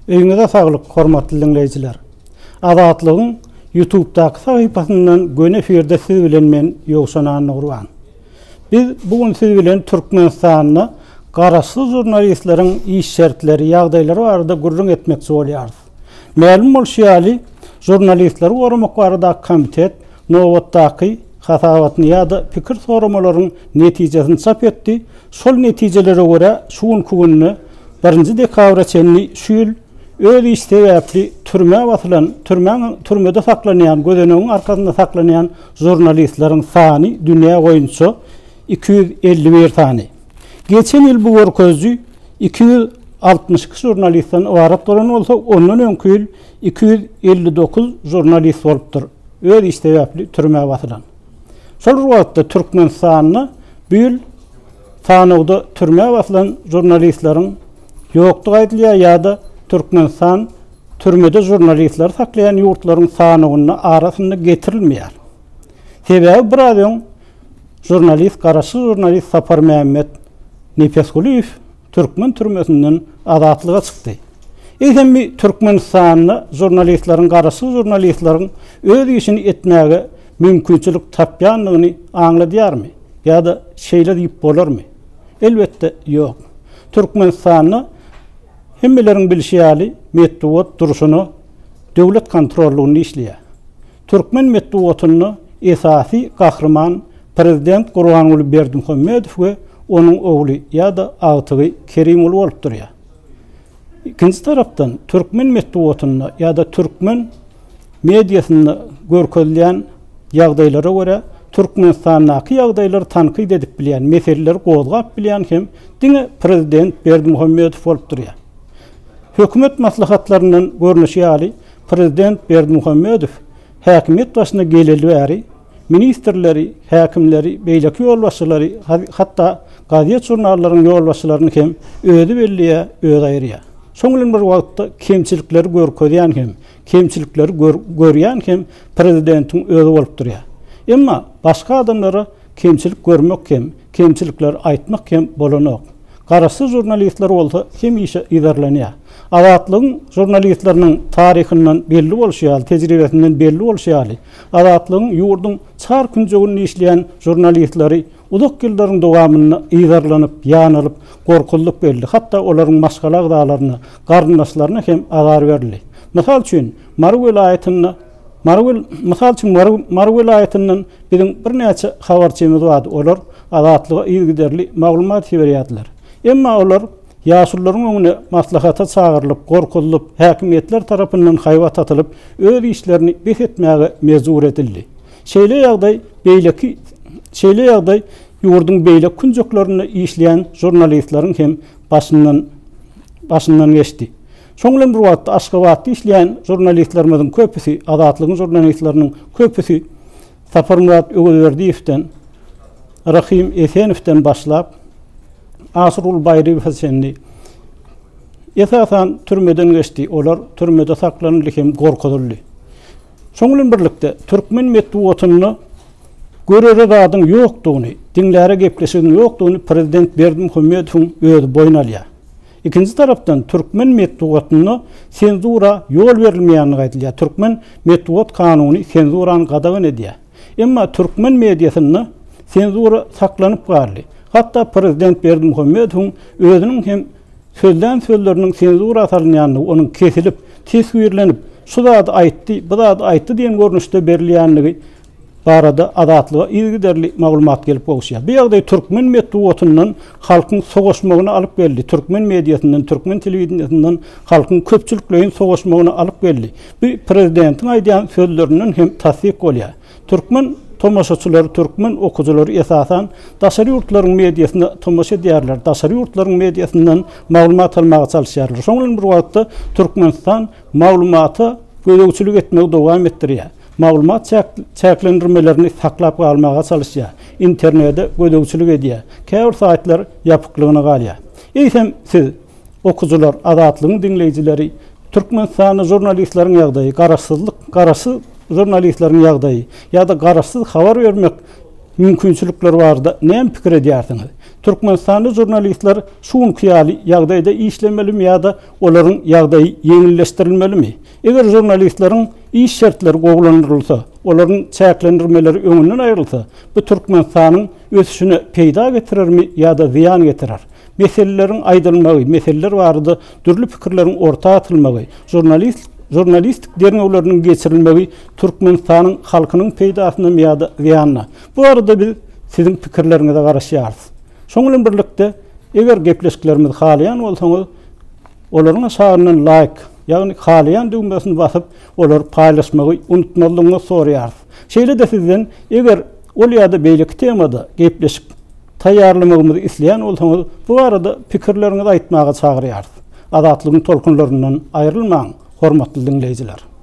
Öýüňize saglyk, hormatly diňleýjiler! Azatlygyň Ýutubdaky sahypasyndan göni efirde siz bilen men Ýowşan Annagurban. Biz bu gün siz bilen Türkmenistanda garaşsyz žurnalistleriň iş şertleri, ýagdaýlary barada gürrüň etmekçi bolýarys. Mälim bolşy ýaly, Žurnalistleri goramak baradaky komitet nobatdaky hasabatyny ýa-da pikir soramalaryň netijesini çap etdi. Şol netijelere görä, şu günki günde birinji dekabra çenli şu ýyl öz işi sebäpli türmä basylan, türmäň türmede saklanýan, gözenegiň arkasynda saklanýan žurnalistleriň sany dünýä boýunça 251 sany. Geçen ýyl bu görkeziji 262 žurnalistden ybarat bolan bolsa, ondan öňki ýyl 259 žurnalist bolupdyr, öz işi sebäpli türmä basylan. Şol bir wagtda Türkmenistanda bu ýyl sanawda türmä basylan žurnalistleriň ýokdugy aýdylýar ýa-da Türkmenistan türmede žurnalistleri saklaýan ýurtlaryň sanawynda arasynda getirilmeýär. Sebäbi biraz öň žurnalist, garaşsyz žurnalist Saparmämmet Nepesgulyýew türkmen türmesinden azatlyga çykdy. Eýsem bi Türkmenistanda žurnalistleriň, garaşsyz žurnalistleriň öz işini etmäge mümkinçilik tapýandygyny aňladýarmy? Ýa-da şeýle diýip bolarmy? Elbetde, ýok. Türkmenistanda hemmeleriň bilşi ýaly metbugat durşuna döwlet kontrollygynda işleýär. Türkmen metbugatynda esasy gahryman prezident Gurbanguly Berdimuhamedow we onuň ogly ýa-da agtygy Kerimguly bolup durýar. Ikinji tarapdan, türkmen metbugatynda ýa-da türkmen mediasynda görkezilýän ýagdaýlara görä, Türkmenistandaky ýagdaýlary tankyt edip bilýän, meseleleri gozgap bilýän hem diňe prezident Berdimuhamedow bolup durýar. Hökümet maslahatlaryndan görnüşi ýaly, Prezident Berdimuhamedow häkimiýet başyna geleli bäri ministrleri, häkimleri, beýleki ýolbaşçylary, hatda gazet-žurnallaryň ýolbaşçylaryny hem özi belleýär, özi aýyrýar. Şoň bilen bir wagtda kemçilikleri görkezýän hem, kemçilikleri görýän hem prezidentiň özi bolup durýar. Emma başga adamlara kemçilik görmek hem, kemçilikleri aýtmak hem bolanok. Garaşsyz žurnalistler bolsa hemişe yzarlanýar. Azatlygyň žurnalistleriniň taryhyndan belli bolşy ýaly, tejribesinden belli bolşy ýaly, Azatlygyň ýurduň çar künjeginde işleýän žurnalistleri uzak ýyllaryň dowamynda yzarlanyp, ýanalyp, gorkuzylyp geldi, hatda olaryň maşgala agzalaryna, garyndaşlaryna hem azar berildi. Mysal üçin, Mary welaýatynda Mary mysal üçin Mary Mary welaýatyndan biziň birnäçe habarçymyz bardy, olar Azatlyga yzygiderli maglumat iberýärdiler. Emma olar ýaşulularyň öňüne maslahata çagyrylyp, gorkuzylyp, häkimiýetler tarapyndan haýbat atylyp, öz işlerini bes etmäge mejbur edildi. Şeýle ýagdaý beýleki şeýle ýagdaý ýurduň beýleki künjeklerinde işleýän žurnalistleriň hem başyndan başyndan geçdi. Şoň bilen bir wagtda Aşgabatda işleýän žurnalistlerimiziň köpüsi, Azatlygyň žurnalistleriniň köpüsi Saparmyrat Öwezberdiýewden, Rahym Esenowden başlap, Aşyrguly Baýryýewe çenli esasan türmeden geçdi. Olar türmede saklanyldy hem gorkuzyldy. Şoň bilen birlikde türkmen metbugatynda görere zadyň ýokdugyny, diňläre gepleşigiň ýokdugyny prezident Berdimuhamedowyň özi boýun alýar. Ikinji tarapdan, türkmen metbugatynda senzura ýol berilmeýändigi aýdylýar. Türkmen metbugat kanuny senzurany gadagan edýär. Emma türkmen mediasynda senzura saklanyp galdy. Hatda prezident Berdimuhamedowyň özüniň hem sözlän sözleriniň senzura salynýandygy, onuň kesilip, teswirlenip, şu zady aýtdy, bu zady aýtdy diýen görnüşde berilýändigi barada Azatlyga yzygiderli maglumat gelip gowuşýar. Bu ýagdaý türkmen metbugatyndan halkyň sowaşmagyna alyp geldi, türkmen mediasyndan, türkmen telewideniýesinden halkyň köpçülikleýin sowaşmagyna alyp geldi. Bu prezidentiň aýdýan sözlerinden hem tassyk bolýar. Türkmen tomaşaçylary, türkmen okyjylary esasan daşary ýurtlaryň mediasyna tomaşa edýärler, daşary ýurtlaryň mediasyndan maglumat almaga çalyşýarlar. Şonuň bilen bir wagtda Türkmenistan maglumata gözegçilik etmegi dowam etdirýär. Maglumat çäklendirmelerini saklap galmaga çalyşýar, internede gözegçilik edýär, käbir saýtlar ýapyklygyna galýar. Eýsem, siz, okyjylar, Azatlygyň diňleýjileri, Türkmenistanda žurnalistleriň ýagdaýy, garaşsyzlyk, garaşsyz žurnalistleriň ýagdaýy ýa-da garaşsyz habar bermek mümkinçilikleri barada näme pikir edýärsiňiz? Türkmenistanda žurnalistler şu günki ýaly ýagdaýda işlemelimi ýa-da olaryň ýagdaýy ýeňilleşdirilmelimi? Eger žurnalistleriň iş şertleri gowulandyrylsa, olaryň çäklendirmeleri öňünden aýrylsa, bu Türkmenistanyň ösüşine peýda getirermi ýa-da zyýan getirer? Meseleleriň aýdylmagy, meseleler barada dürli pikirleriň orta atylmagy, žurnalist žurnalistik derňewleriniň geçirilmegi Türkmenistanyň halkynyň peýdasynamy ýa-da zyýanyna? Bu barada biz siziň pikirleriňize garaşýarys. Şonuň bilen birlikde, eger gepleşiklerimizi halaýan bolsaňyz, olaryň aşagyndan laýk, ýagny halaýan düwmesini basyp, olary paýlaşmagy unutmazlygyňyzy soraýarys. Şeýle-de sizden, eger ol ýa-da beýleki temada gepleşik taýýarlamagymyzy isleýän bolsaňyz, bu barada pikirleriňizi aýtmaga çagyrýarys. Azatlygyň tolkunlaryndan aýrylmaň, hormatly diňleýjiler!